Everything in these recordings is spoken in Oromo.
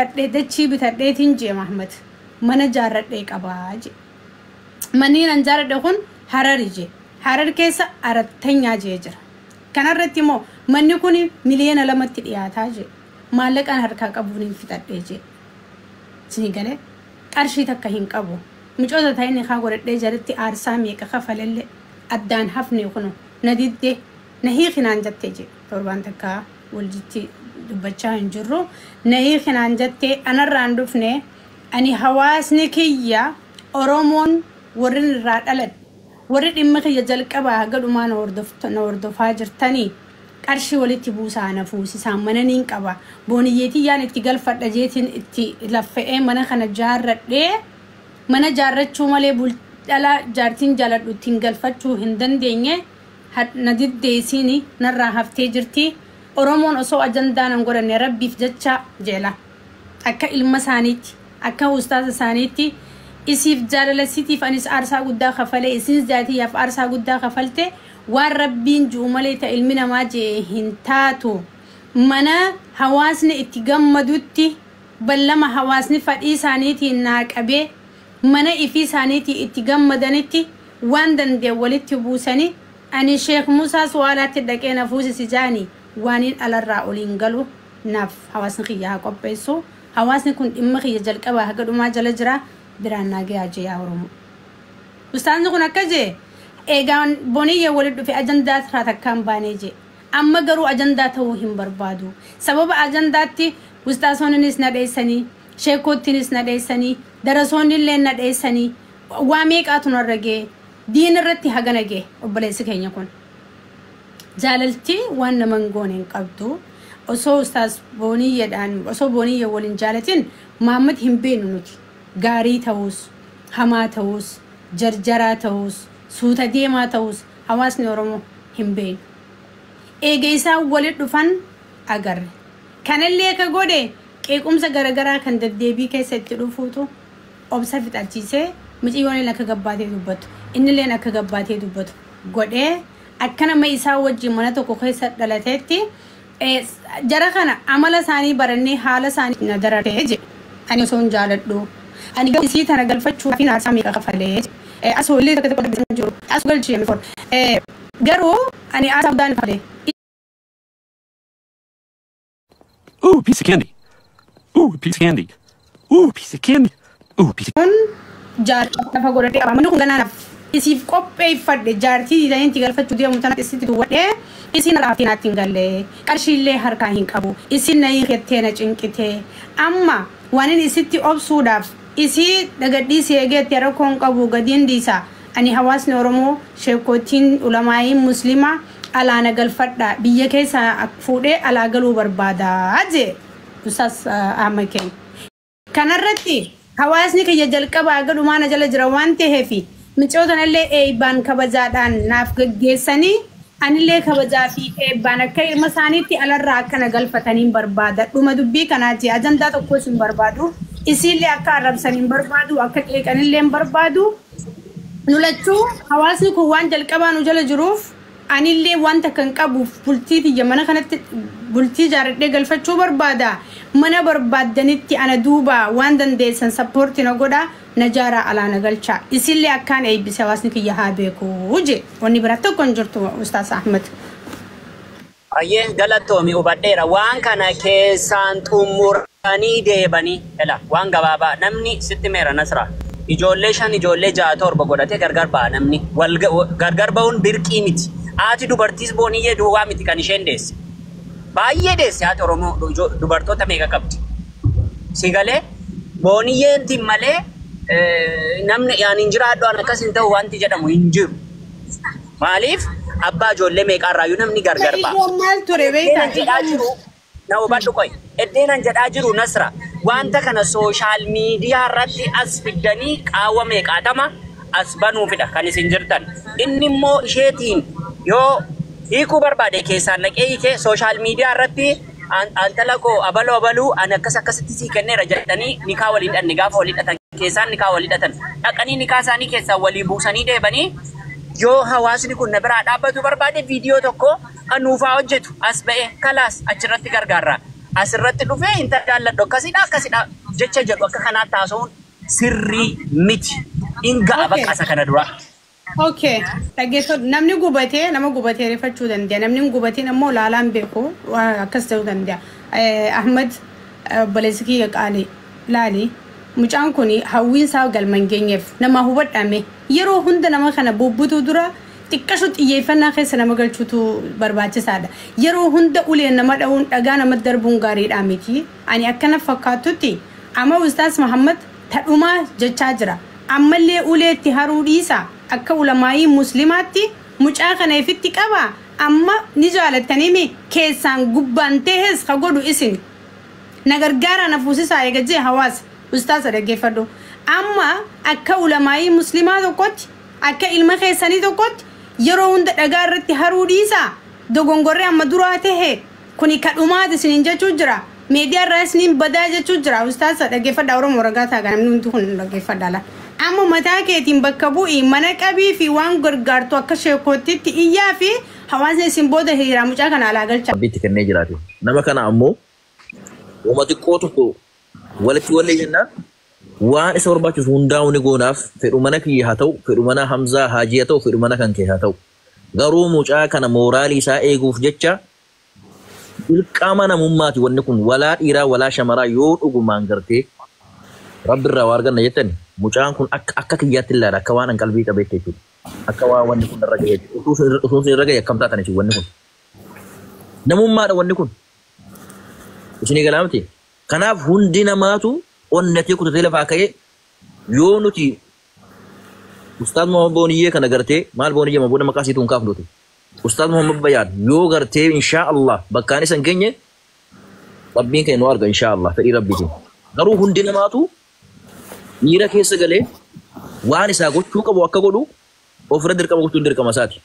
Bitadhee, dachii bitadheetiin jee Mahmad, mana jaarradhee qabaa jee. Manni nan jaaradhe kun Harari jee. Harar keessa arattanyaa jee jira. Kanarratti immoo manni kun 2 miliyoona dhiyaataa jee. Maallaqaan harkaa qabuun hin fixadhee jee. Isinii galee, qarshii takka hin qabu. Micoota ta'in haa godhadhee jalatti aarsaa meeqa kafalellee addaan hafne, kunu na diddee, na hiikinaan jettee jee. Torbaan takka walitti dubbachaa hin jirru. Na hiikinaan jettee, anarraan dhufne. Ani hawaasni kiyya Oromoon, warri irraa dhaladhe, warri dhimma kiyya jalqabaa haga dhumaa na hordofaa jirtanii, qarshii walitti buusaa na fuusisaan, mana niin qaba, booniyyeetiyyaan itti galfadha jeetiin itti laffa'ee mana kana jaarradhee. Mana jaarrachuu malee dhala jaartiin jaaladhu ittiin galfachuu hin dandeenye. Na diddeesiin narraa haftee jirti. Oromoon osoo ajandaa nan godhanne, rabbiif jecha jeela, akka ilma isaaniitti, akka ustaaza isaaniitti, isiif jaalala siitiif anis aarsaa guddaa kafalee, isinis jaatiyyaaf aarsaa guddaa kafalte. Waan rabbiin ji'u malee ta ilmi namaa jee hin taatu. Mana hawaasni itti gammadutti, ballama hawaasni fadhii isaaniitiin naa qabee, mana ifii isaaniitii itti gammadanitti waan danda'e walitti buusanii, ani Sheekh Musaa Suwaalaatti dhaqee na fuusisi jaanii, waaniin alarraa oliin galu naaf hawaasni kiyya haa qopheessu. Hawaasni kun dhimma kiyya jalqabaa haga dhumaa jala jira, biraan naa gahaa jee yaa Oromoo. Ustaazni kun akka jee, eegaan boniyyee walitti dhufe ajandaa irraa takkaan baanee jee. Amma garuu ajandaa ta'uu hin barbaadu. Sababa ajandaatti ustaasonnis na dheessanii, sheekottinis na dheessanii, darasoonni illee na dheessanii, waa meeqaatu narra ga'e. Diin irratti hagana ga'e obboleessi keenya kun. Jaalalti waan nama hin goone hin qabdu. Osoo ustaas booniyyeedhaan, osoo booniyyee waliin jaalatin Mahammad hin beeknu nuti. Gaarii ta'us, hamaa ta'us, jarjaraa ta'us, suuta deemaa ta'us, hawaasni Oromoo hin beeknu. Eega isaan walitti dhufan agarre. Kanallee akka godhe qeequmsa garaagaraa kan deddeebii keessa itti dhufuutu obsa fixachiisee, miciyyoon akka gabbaatee dubbatu, innilleen akka gabbaatee dubbatu godhee, akka nama isaa wajjin mana tokko keessa dhalateetti jara kana amala isaanii barannee haala isaanii na darartee jedhe. Ani osoo hin jaaladhu. Ani isii tana galfachuuf aarsaa meeqa kafalee, asoo illee takka tokko jiru asoo galchee, garuu ani aarsaa guddaan kafalee. Ooh, piece of candy. Ooh, a piece of candy. Ooh, a piece of candy. Ooh, a piece of Kun jaartii lafa godhadhee qaba. Manni kun ganaanaaf isiif qopheeffadhe, jaartii diidaniitti galfachuu deemu tana isitti duwwadhee, isin raaftii naatti hin galle, qarshiillee harkaa hin qabu, isin na hiikettee na cinqitee, amma waan inni isitti obsuudhaaf isii dhagadhiisii eegeetti rakkoon qabu gadiin dhiisa. Ani hawaasni Oromoo, sheekootiin, ulamaa'iin muslimaa alaa na galfadha, biyya keessa fuudhee alaa galuu barbaada jee Ustaas Ahmad keenya. Kanarratti hawaasni kiyya jalqabaa haga dhumaa na jala jira waan ta'eef, micootanallee eebbaan kabajaadhaan naaf gaggeessanii, anillee kabajaa fi eebbaan akka ilma isaaniitti alarraa akka na galfataniin barbaada. Dhuma dubbii kanaati, ajandaa tokkos hin barbaadu. Isiillee akka arrabsan hin barbaadu, akka qeeqanillee hin barbaadu. Nu lachuu hawaasni kun waan jalqabaa nu jala jiruuf, anillee wanta kan qabuuf bultii tiyya mana kanatti bultii jaaradhee galfachuu barbaada. Mana barbaaddanitti ana duuba waan dandeessan support na godha, na jaaraa, alaa na galcha. Isillee akkaan eebbise hawaasni kiyya haa beeku je. Wanni biraa tokko hin jirtu, Ustaas Ahmed. Ayyee, galatoomi, hubadheera. Waan kana keessaan xumuranii deebanii ela waan gabaabaa namni sitti meera Nasra. Ijoollee shan, ijoollee ja'a, torba godhatee gargar ba'a namni. Wal gargar ba'uun birqii miti. Haati dubartiis booniyyee duwwaa miti kan isheen deesse. Baay'ee deesse. Haati Oromoo dubartoota meeqa qabdi? Si galee, booniyyeetiin malee namni ani hin jiraadhu, an akkas hin ta'u wanti jedhamu hin jiru. Maaliif, abbaa ijoollee meeqaarraayyuu namni gargar ba'a. Ijoon maal ture beektaa? Eddeenan jedhaa jiru, na hubadhu qoy. Eddeenan jedhaa jiru Nasra, wanta kana social media irratti as fiddanii qaawwa meeqaatama as banuufidha kan isin jirtan. Inni immoo isheetiin yoo hiikuu barbaade keessaan naqee hiikee, social media irratti antala koo abaluu abaluu ani akkas akkasitti sii kenneera jedhanii nikaa waliin hidhanne, gaafa walii hidhatan keessaan nikaa walii hidhatan, dhaqanii nikaa isaanii keessaa walii buusanii deebanii, yoo hawaasni kun na biraa dhaabbatu barbaade, viidiyoo tokko anuufaa hojjetu as ba'e, kalaas achirratti gargaarra. Asirratti dhufee intala jaalladhu akkasidha akkasidha jecha jedhu akka kanaatti haasa'uun sirrii miti. In ga'a bakka isa kana dura. Okay, dhaggeeffadhu. Namni gubatee nama gubatee rifachuu danda'a. Namni hin gubatiin ammoo laalaan beeku waan akkas ta'uu danda'a. Ahmad, obboleessi kiyya qaalii, laali. Mucaan kun hawwiin isaa galma hin geenyeef nama hubadhame. Yeroo hunda nama kana bubbutuu dura xiqqashu xiyyeeffannaa keessa nama galchuutu barbaachisaadha. Yeroo hunda uleen nama dha'uun, dhagaa nama darbuun gaariidha miti. Ani akkana fakkaatutti amma Ustaas Muhammad tadhumaa jechaa jira. Ammallee uleetti haruu dhiisa. Akka ulamaayii muslimaatti mucaa kana ifitti qaba. Amma ni jaalattanii keessaan gubbaan tehes ka godhu isin. Na gargaara, na fuusisaa eega jee hawaasa. Ustaasa, dhaggeeffadhu. Amma akka ulamaayii muslimaa tokkotti, akka ilma keessanii tokkotti, yeroo hunda dhagaa irratti haruu dhiisa. Dogongorree amma duraa tahe kuni kadhumaati isiniin jechuu jira. Miidiyaa irraa isiniin badaa jechuu jira. Ustaasa, dhaggeeffadha. Oromoo ragaa ta'a, namni hundi kun dhaggeeffadha la. Amma mataa keetiin bakka bu'ii mana qabii fi waan gargaartu akka sheekootitti iyyaa fi hawaasni isin booda hiriiraa mucaa kana alaa galcha. Rabbiitti kennee jiraate. Nama kana ammoo uuma xiqqoo tokko walitti wallee jennaan waan isa barbaachisu hundaa'u ni goonaaf. Fedhu mana kiyya haa ta'u, fedhu mana Hamzaa Haajii haa ta'u, fedhu mana kan kee haa ta'u. Garuu mucaa kana mooraalii isaa eeguuf jecha dirqama namummaati wanni kun. Walaa dhiiraa walaa shamaraa, yoo dhugumaan gartee rabbi irraa waa arganna jettani, mucaan kun akka kiyyaatti ilaala, akka waan an qalbii qabeetti jechuudha. Akka waan wanni kun irra gahe, utuu sun irra gahe akkam taatan jechuudha wanni kun. Namummaadha wanni kun. Isinii galaa miti? Kanaaf hundi namaatu onnatee kutatee lafaa ka'ee yoo nuti Ustaaz Muhammad Booniyyee kana gartee maal, Booniyyee ma booda maqaa siituu hin kaafnuti. Ustaaz Muhammad Bayaan yoo gartee inshaa Allah bakkaan isa hin geenye, Rabbiin keenya nu arga inshaa Allah fedhii Rabbiitiin. Garuu hundi namaatu miira keessa galee waan isaa gochuu qabu akka godhu ofirra dirqama gochuun dirqama isaati.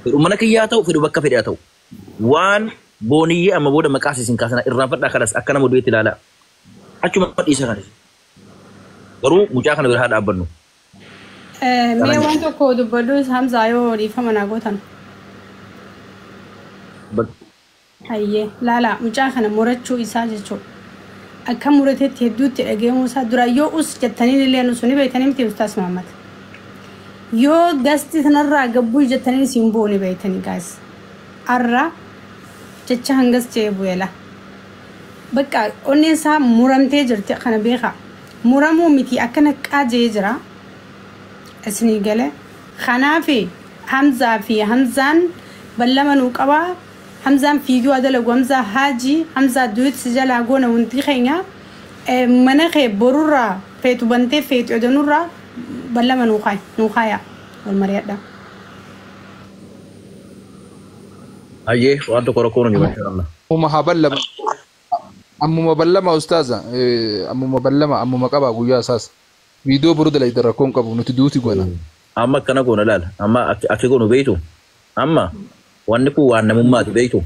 Fedhu mana kiyyaa ta'u, fedhu bakka fedhe haa ta'u. Waan Booniyyee amma booda maqaa isin kaasana irraanfadhaa, kanas akka nama du'eetti ilaalaa. Achuma dhiisa kanas. Garuu mucaa kana bira haa dhaabbannu. Mee waan tokko dubbadhu Hamzaa, yoo dhiifama naa gootan. Hayyee, laala, mucaa kana murachuu isaa jechuudha. Akka muratetti hedduutti dhageemuu isaa dura yoo us jettaniin illee nusu ni beektanii miti, Ustaas Muhammad? Yoo gasti sanarraa gabbuu jettaniin isin bu'u ni beektanii gaas. Arra jecha hangas jee bu'eela. Bakka onneen isaa muramtee jirti kana beekaa. Muramuu miti, akka naqqaa jee jira. Isinii gale. Kanaafi Hamzaa fi Hamzaan ballama nuu qabaa. Hamzaan fiiguu dalagu, Hamzaa Haajii, Hamzaa du'it si jalaa goona hundi keenya. Mana kee borurraa feetu bantee feetu edanurraa ballama nuu kaaya, nuu kaaya, wal mari'adha. Hayyee, waan tokko rakkoon hin jiru inshaa Allah. Ammuma haa ballama. Ammuma ballama, ustaaza. Ammuma ballama, ammuma qaba guyyaa isaas. Viidiyoo boru dalayda, rakkoon qabu, nuti duuti goona. Amma akkana goona, laala. Amma akki goonu beeytu. Amma wanni kun waan namummaati, beeytu.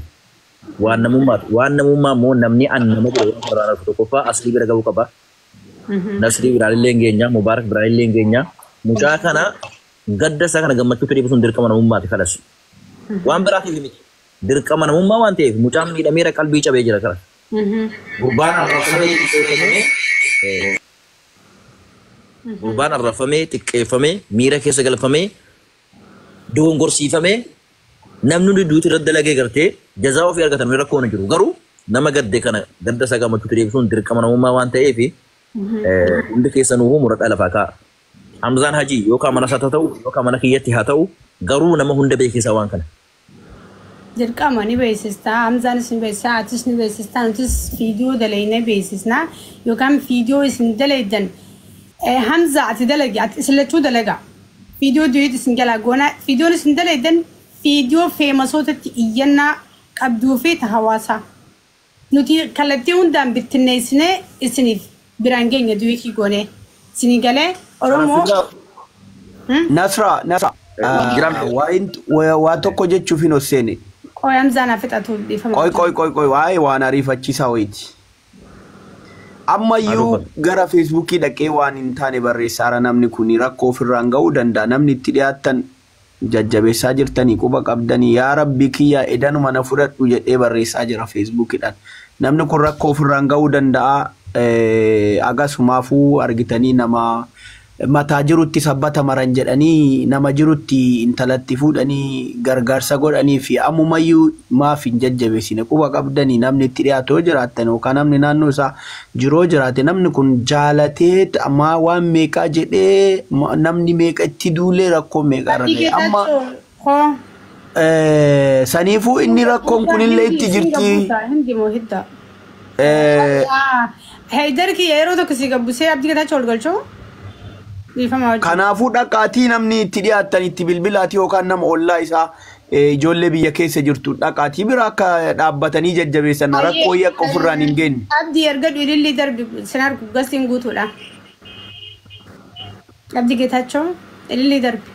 Waan namummaati. Waan namummaa immoo namni an nama godhe waan biraan argu tokkoffaa aslii bira ga'uu qaba. Nasrii biraan illee hin geenya. Mubaarak biraan illee hin geenya. Mucaa kana gadda isaa kana gammachuutti deebisuun dirqama namummaati kalas. Waan biraatiif miti. Dirqama namummaa waan ta'eef mucaan miidhameera, qalbii cabee jira kalas. Gurbaan arrabsamee xiqqeeffamee, gurbaan arrabsamee xiqqeeffamee, miira keessa galfamee, dogongorsiifamee, namni hundi duuti irratti dalagee gartee jazaa ofii argatan rakkoon hin jiru. Garuu nama gadde kana gadda isaa gammachuutti deebisuun dirqama namummaa waan ta'eef hundi keessanuu muradhaa lafaa kaa'a. Hamzaan Hajii yookaan mana isaa haa ta'u yookaan mana kiyyatti haa ta'u, garuu nama hunda beeksisaa waan kana. Dirqama ni beeksistaa, Hamzaanis ni beeksisaa, atis ni beeksistaa, nutis viidiyoo dalaynee beeksisnaa yookaan viidiyoo isin dalaydan. Hamza, ati dalagi, ati isin lachuu dalagaa. Viidiyoo du'eet isin jalaa goonaa, viidiyoon isin dalaydan viidiyoo feemasootatti iyyannaa qabduu fi ta hawaasaa. Nuti kallattii hundaan bittinneessinee isiniif biraan geenya du'eetii goonee. Isinii galee, Oromoo? Nasra, Nasra. Jiraam. Waa tokko jechuuf hin hosseene. Qoy, Hamzaan haa fixatu, dhiifama. Qoy, qoy, qoy, qoy, waa'ee waan ariifachiisaa wayiiti. Ammayyuu gara Feesbuukii dhaqee waan hin taane barreessaara, namni kun rakkoo ofirraan ga'uu danda'a. Namni itti dhiyaattan Jajjabeessaa jirtanii, quba qabdanii. Yaa Rabbi kiyya, edanuma na fudhadhu jedhee barreessaa jira Feesbuukidhaan. Namni kun rakkoo ofirraan ga'uu danda'a. Agasumaafuu argitanii, nama mataa jirutti sabbata maran jedhanii, nama jirutti intalatti fuudhanii gargaarsa godhanii fi ammumayyuu maaf hin jajjabeessine? Quba qabdanii, namni itti dhiyaatu yoo jiraattan yookaan namni naannoo isaa jiroo jiraate, namni kun jaalatee ammaa waan meeqaa jedhee, namni meeqa itti duulee, rakkoo meeqa irra Abdii ga'e amma. Geetaachoo koo. Saniifuu inni rakkoon kunillee itti jirti. Hindi moo hidda. Haydar kiyya, yeroo tokko si gabbisee Abdii Geetaachoo ol galchoo. Dhiifama wajjin. Kanaafuu dhaqaatii namni itti dhiyaattan itti bilbilaatii yookaan nama ollaa isaa, ijoollee biyya keessa jirtu dhaqaatii bira akka dhaabbatanii jajjabeessan, rakkoo akka ofirraan hin geenye. Abdii, erga ililli darbi sin argu gastiin guutuudha. Abdii Geetaachoo, ililli darbi.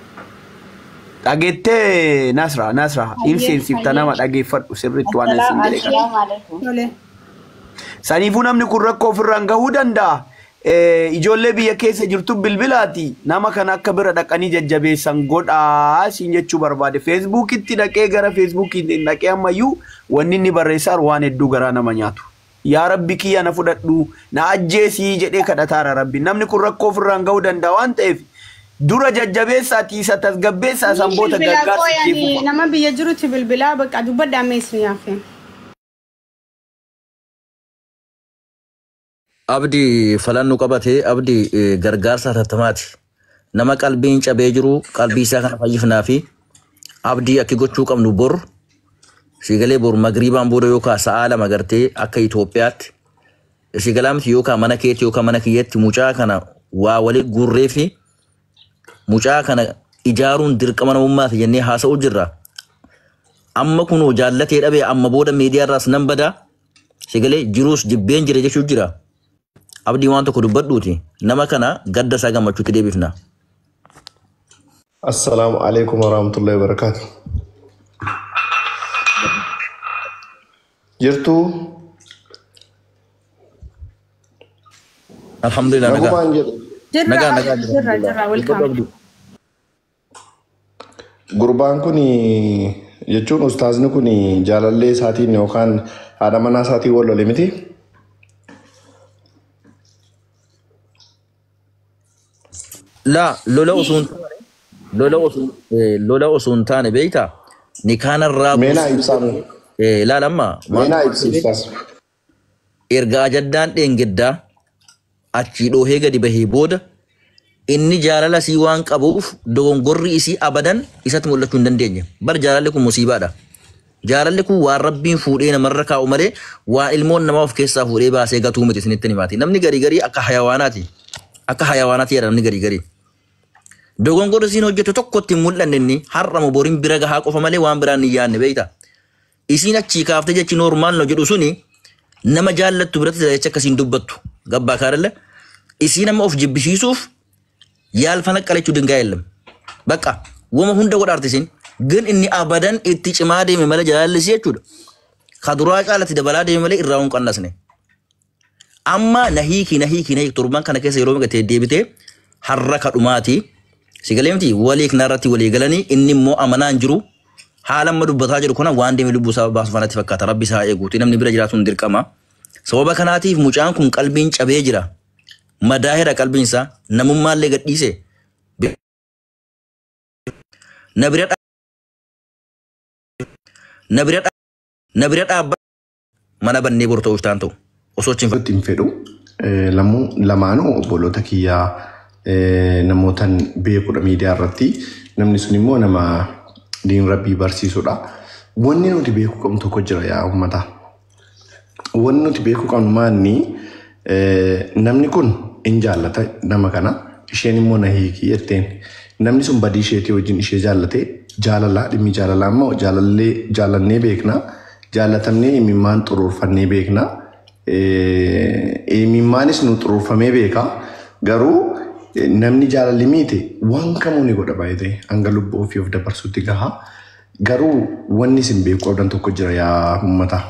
Dhageettee Nasra, Nasra, hin seensifta, nama dhageeffadhu sirriitti waan isin jedhe kana. Assalaamu alaikum. Tole. Saniifuu namni kun rakkoo ofirraan gahuu danda'a. Ijoollee biyya keessa jirtu bilbilaati nama kana akka bira dhaqanii jajjabeessan godhaa siin jechuu barbaade. Feesbuukitti dhaqee, gara Feesbuukitti dhaqee, ammayyuu wanni inni barreessaa waan hedduu garaa nama nyaatu. Yaa Rabbi kiyya, na fudhadhu, na ajjeesii jedhee kadhataara Rabbi. Namni kun rakkoo ofirraan gahuu danda'a waan ta'eef dura jajjabeessaatii isa tasgabbeessaa, sanboota Bilbilaa gargaarsa itti qooyanii fufa. nama biyya jirutti bilbilaa bakka dubbadhaa meesni hafe. Abdi falannuu qabate. Abdi, gargaarsa hatattamaati. Nama qalbiin cabee jiru qalbii isaa kana fayyifnaa fi Abdii akki gochuu qabnu, bor siigalee, bor magriibaan booda yookaan sa'a 2 gartee akka Itoophiyaatti siigalaa miti, yookaan mana keetti yookaan mana kiyyatti mucaa kana waa walii guurree fi mucaa kana ijaaruun dirqama namummaati jennee haasa'uu jirra. Amma kunoo jaallatee dhabee, amma booda miidiyaarraas nan badaa, siigalee jiruus jibbeen jira jechuu jira. Abdii, waan tokko dubbadhuuti nama kana gadda isaa gammachuutti deebifna. Assalaamu alaikum warahmatullahi wabarakatuh. Jirtuu? Alhamdulillah, nagaa. Nagumaan jedhu. Jirra. Nagaa, nagaa Jirra. jira. Jirra, Dubbadhu welcome. Abdii. Gurbaan kun, jechuun ustaazni kun, jaalallee isaatiin yookaan haadha manaa isaatiin wal lole miti. Laa, lola osoo hin taane, lola osoo hin taane, beektaa, nikaanarraa Meenaa ibsaa. Laala amma waan Meenaa ibsi, ustaaz. Erga ajaddaan dheengaddaa achii dhoohee gadi bahee booda, inni jaalala isii waan qabuuf dogongorri isii abadan isatti mul'achuu hin dandeenye. Bar jaalalli kun musiibaadha. Jaalalli kun waan Rabbiin fuudhee namarra kaa'u malee waan ilmoon namaa of keessaa fuudhee baasee gatuu miti, isinitti himaati. Namni garii garii akka hayawaanaati. Akka hayawaanaati jedha namni garii garii. Dogongorri isiin hojjettu tokkotti hin mul'anne, inni har'a boriin bira gahaa qofa malee waan biraan hin yaadne, beekta. Isiin achii kaaftee jechi normal no jedhu suni nama jaallattu biratti jecha akkasiin dubbattu. Gabbaa kaarelle isiin amma of jibbisiisuuf ያልፈነቀለችው ድንጋይ የለም። በቃ ወመ ሁንደ godhaarte isiin ግን inni abadan itti cimaa deeme malee, jaalalli isii jechuudha. Ka duraa caalatti dabalaa deeme malee irraa hin qannasne. Amma na hiiki, na hiiki, na hiiki, torban kana keessa yeroo meeqa deebitee, har'a kadhumaati. Si galee miti, walii kanarratti walii galanii, inni immoo amanaa hin jiru. Haala amma dubbataa jiru kana waan deeme lubbuu isaa baasu fanatti fakkaata. Rabbi isaa eeguuti, namni bira jiraatu hin dirqama. Sababa kanaatiif mucaan kun qalbiin cabee jira. Madaahira qalbiin isaa, namummaallee gadhiise. Na bira dhaabba, mana bannee boru ta'uuf ta'an ta'u. Osoo achi hin Itti hin fedhu. Lamuu lamaanuu obboloota kiyyaa, namootan beekudha miidiyaa irratti. Namni sun immoo nama diin Rabbii barsiisudha. Wanni nuti beekuu qabnu tokko jira, yaa uummata. Wanni nuti beekuu qabnu maanni, namni kun hin jaallata nama kana, isheen immoo na hiikii jetteen. Namni sun badii isheetii wajjin ishee jaallate. Jaalalaa, dhimmi jaalalaa immoo jaalallee jaallannee beekna, jaallatamnee imimmaan xuruurfannee beekna, imimmaanis nu xuruurfamee beeka. Garuu namni jaalalli miite waan kamuu ni godha, baay'ee hanga lubbuu ofii of dabarsuutti gaha. Garuu wanni isin beekuu qabdan tokko jira, yaa uummata.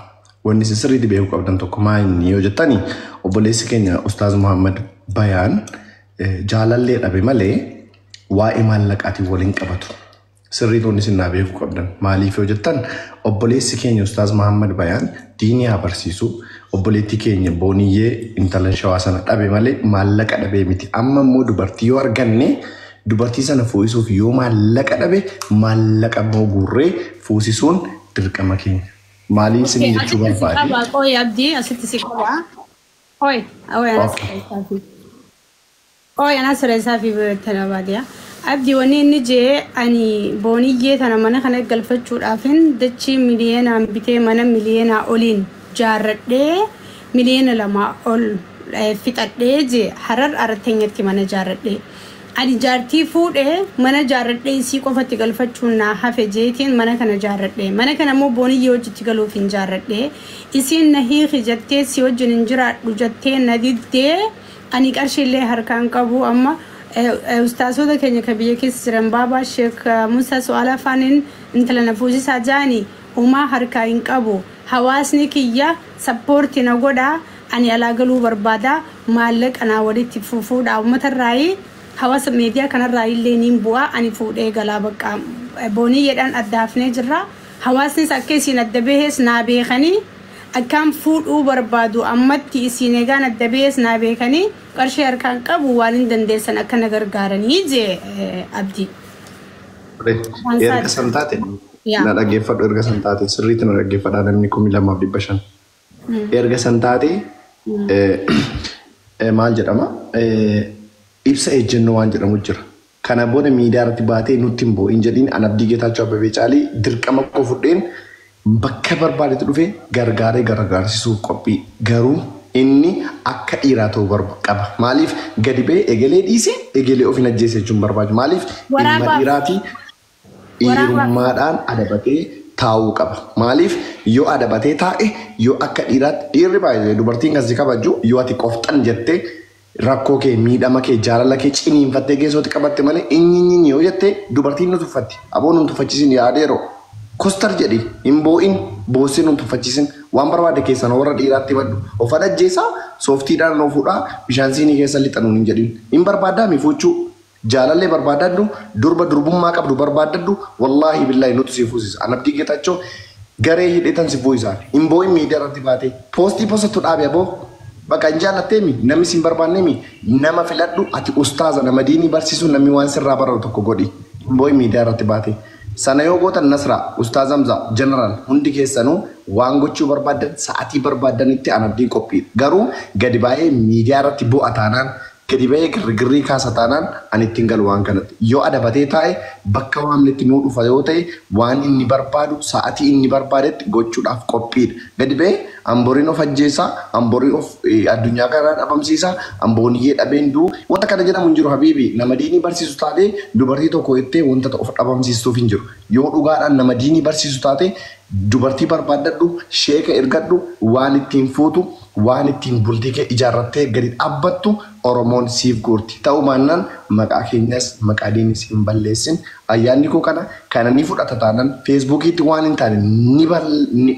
Wanni isin sirriitti beekuu qabdan tokko maa inni yoo jettani, obboleessi keenya Ustaaz Muhammad Bayaan jaalallee dhabe malee waa'ee maallaqaatiin waliin qabatu. Sirriitoonni isin naa beekuu qabdan. Maaliif yoo jettan obboleessi keenya Ustaaz Mahammad Bayaan diinii haa barsiisu. Obboleettii keenya Booniyyee intala shawaa sana dhabe malee maallaqa dhabee miti. Amma immoo dubartii yoo arganne dubartii sana fuusisuuf yoo maallaqa dhabe maallaqa immoo guurree fuusisuun dirqama keenya. Maaliin isinii jechuu Asitti si barbaade? qaba. Qoy Abdii asitti si qaba. Qoy qoy anas Okay. Qoy anas reessaa fi tana baadiyaa. Abdii wanni inni jee ani booniyyee tana mana kana galfachuudhaafin dachii miliyeenaan bitee mana miliyeenaa oliin jaarradhee miliyoona 2 ol fixadhee jee Harar Aratteenyatti mana jaarradhee. Ani jaartii fuudhee mana jaarradhee isii qofatti galfachuun naa hafe jeetiin mana kana jaarradhee. Mana kana immoo booniyyee hojitti galuuf hin jaarradhee. Isiin na hiiki jettee si wajjin hin jiraadhu jettee na diddee ani qarshiillee harkaan qabu amma ustaasota keenya kan biyya keessa jiran baabaa Sheek Musaa Su'aalaa Faaniin intala na fuusisaa jaani uumaa harkaa hin qabu. Hawaasni kiyya support na godhaa ani alaa galuu barbaada maallaqa naa walitti fufuudha uummatarraayii hawaasa miidiyaa kanarraa illee niin bu'aa ani fuudhee galaa bakka booniyyeedhaan addaafnee jirra. Hawaasnis akka isiin adda bahees naa beekanii akkaan fuudhuu barbaadu ammatti isiin egaan adda bahees naa beekanii qarshii harkaan qabu waan hin dandeessan akka na gargaaranii jee Abdii. Erga san taate na dhaggeeffadhu, erga san taate sirriitti na dhaggeeffadhaa namni 2500. Erga san taate maal jedhama, ibsa ejjennoo waan jedhamu jira. Kana booda miidiyaa irratti baatee nutti hin boo'in jedhiin an Abdii Geetaachoo Abbabee Caalii dirqama koo fudheen bakka barbaadetti dhufee gargaaree gargaarsisuuf qophii. Garuu inni akka dhiiraa ta'uu qaba. Maaliif gadi ba'ee egelee dhiisee egelee of hin ajjeese jechuun barbaadu. Maaliif ilma Waraabaaf. dhiiraatii dhiirummaadhaan adabatee taa'uu qaba. Maaliif yoo adabatee taa'e yoo akka dhiiraatti dhiirri baay'ee dubartiin kan si kabaju yoo ati qofxan jettee rakkoo kee miidhama kee jaalala kee ciniinfattee keessootti qabatte malee inni inni yoo jettee dubartiin nu tuffatti. Aboo nu tuffachiisin yaadeeroo. Kostar jedhi hin boo'in boossee nu tuffachiisin waan barbaade keessan warra dhiiraatti baddu of adajjeessaa sooftiidhaan of fuudhaa bishaan siinii keessa lixanuun hin jedhin. Hin barbaaddaa mi fuuchuu jaalallee barbaadadhu durba durbummaa qabdu barbaadadhu wallaahi billaahi nutu si fuusisa. An Abdii Geetaachoo garee hidheetan si fuusisa. Hin boo'in miidiyaa irratti baatee poostii poosattu dhaabe aboo. Bakka hin jaallatteemi namni si hin barbaanneemi nama filadhu ati ustaaza nama diinii barsiisu namni waan sirraa baratu tokko godhi. Hin boo'in miidiyaa irratti baatee. Sana yoo gootan Nasraa, Ustaaz Hamza, Jeneraal hundi keessanuu waan gochuu barbaadan sa'atii barbaadanitti an Abdiin qophiidha. Garuu gadi baay'ee miidiyaa irratti bu'a taanaan gadi ba'ee girgirrii kaasa taanaan ani ittiin galu waan kanatti. Yoo adabatee taa'e bakka waamnetti nuu dhufa yoo ta'e waan inni barbaadu sa'atii inni barbaadetti gochuudhaaf qophiidha. Gadi ba'ee amboriin of ajjeesaa, amboriin of addunyaa kanarraa dhabamsiisaa, ambooniyyee dhabeen du'u wanta kana jedhamu hin jiru habiibi. Nama diinii barsiisu taatee dubartii tokko jettee wanta of dhabamsiistuuf hin jiru. Yoo dhugaadhaan nama diinii barsiisu taate dubartii barbaaddadhu, sheeka ergadhu, waan ittiin fuutu, waan ittiin bultii kee ijaarrattee gadi dhaabbattu Oromoon siif guurti. Ta'uu baannaan maqaa keenyas maqaa diinis hin balleessin. Ayyaanni koo kana kana ni fudhata taanaan feesbuukiitti waan hin taane ni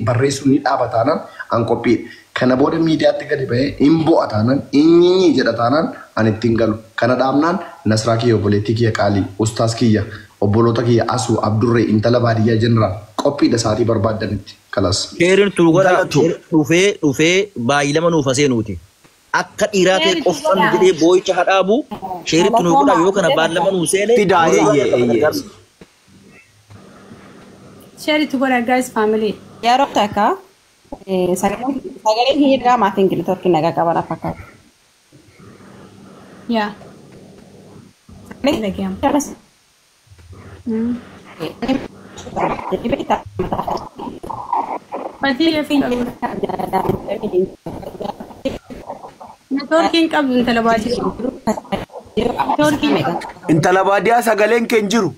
barreessuu ni dhaaba taanaan an qophiidha. Kana booda miidiyaatti gadi ba'ee hin bu'a taanaan inni jedha taanaan an ittiin galu. Kana dhaabnaan Nasraa kiyya obboleettii kiyya qaalii ustaas kiyya obboloota kiyya Asuu Abdurree intala baadiyyaa jeneraal qophiidha sa'aatii barbaaddanitti. Kalas. Sheerin tu godha Galatu. Dhufee dhufee baay'ilama nuuf aseenuuti. Akka dhiiraa ta'e Sheeritu qofan godhaa. jedhee boo'icha hadhaabu sheeritti nuu godha yoo kana baallama nuu seene Fidaa eeyyee eeyyee. Share it godhaa guys family. Yeroo takka sagaleen hin jirraa maatiin networkiin nagaa qaban fakkaata. Yaa. Dhaga'ama. Fatii networkiin qabdu intala baadiyyaa. Networkiin qabdu. Intala baadiyyaa sagaleen kee hin jiru.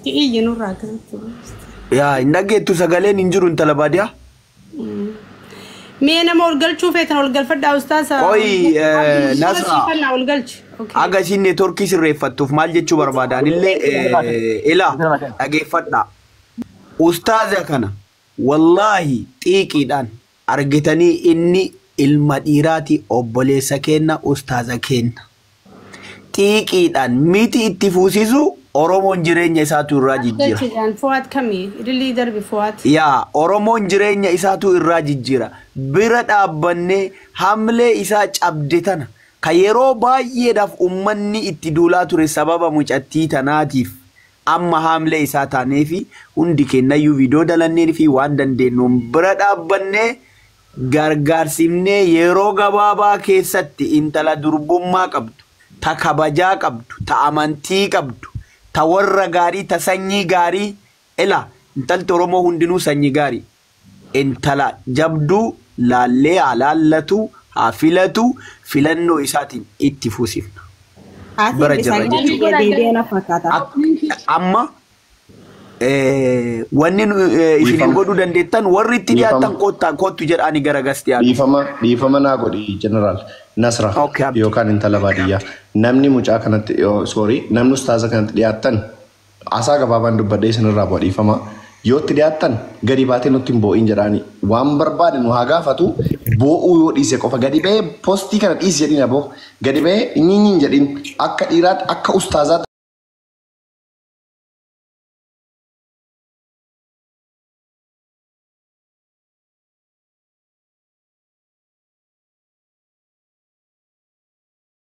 Iyyi nurraa akkasitti. Yaa hin dhageettu sagaleen hin jiru intala baadiyyaa. Mee nama ol galchuu feetan ol galfadhaa ustaasa. Qoyi Nasraa. Siifannaa ol galchi. Okay. Aga isiin networkii sirreeffattuuf maal jechuu barbaadan illee ila dhageeffadhaa. Ustaaza kana wallaahi xiiqiidhaan argitanii inni ilma dhiiraati obboleessa kenna ustaaza kenna. Xiiqiidhaan miti itti fuusisu Oromoon jireenya isaatu irraa jijjiira. Galchidhaan Fuwaat kamii? Ilillii darbi Fuwaat. Yaa Oromoon jireenya isaatu irraa jijjiira. Bira dhaabbannee hamlee isaa cabde tana ka yeroo baay'eedhaaf uummanni itti duulaa ture sababa mucattii tanaatiif amma hamlee isaa taanee fi hundi kennayyuu viidiyoo dalannee fi waan dandeenyuun bira dhaabbannee gargaarsimnee yeroo gabaabaa keessatti intala durbummaa qabdu, ta kabajaa qabdu, ta amantii qabdu, ta warra gaarii, ta sanyii gaarii ila intalti Oromoo hundinuu sanyii gaarii. Intala jabduu laallee haa laallatu, haa filatu, filannoo isaatiin itti fuusifna. Bira jirra jechuudha. Deebi'ee na fakkaata. Amma wanni isin godhuu dandeettan warri itti dhiyaatan koottaa koottu jedhaanii gara gasti yaadu. Dhiifama naa godhi jeneraal Nasra yookaan intala baadiyyaa. Namni mucaa kanatti, sorry, namni ustaaza kanatti dhiyaattan asaa gabaabaan dubbadhee isinirraa bu'a dhiifama. Yoo itti dhiyaattan gadi baatee nutti hin boo'in jedhaani. Waan barbaade nu haa gaafatu boo'uu yoo dhiise qofa gadi ba'ee postii kana dhiisi jedhin aboo gadi ba'ee inni hin jedhin akka dhiiraatti akka ustaazaatti.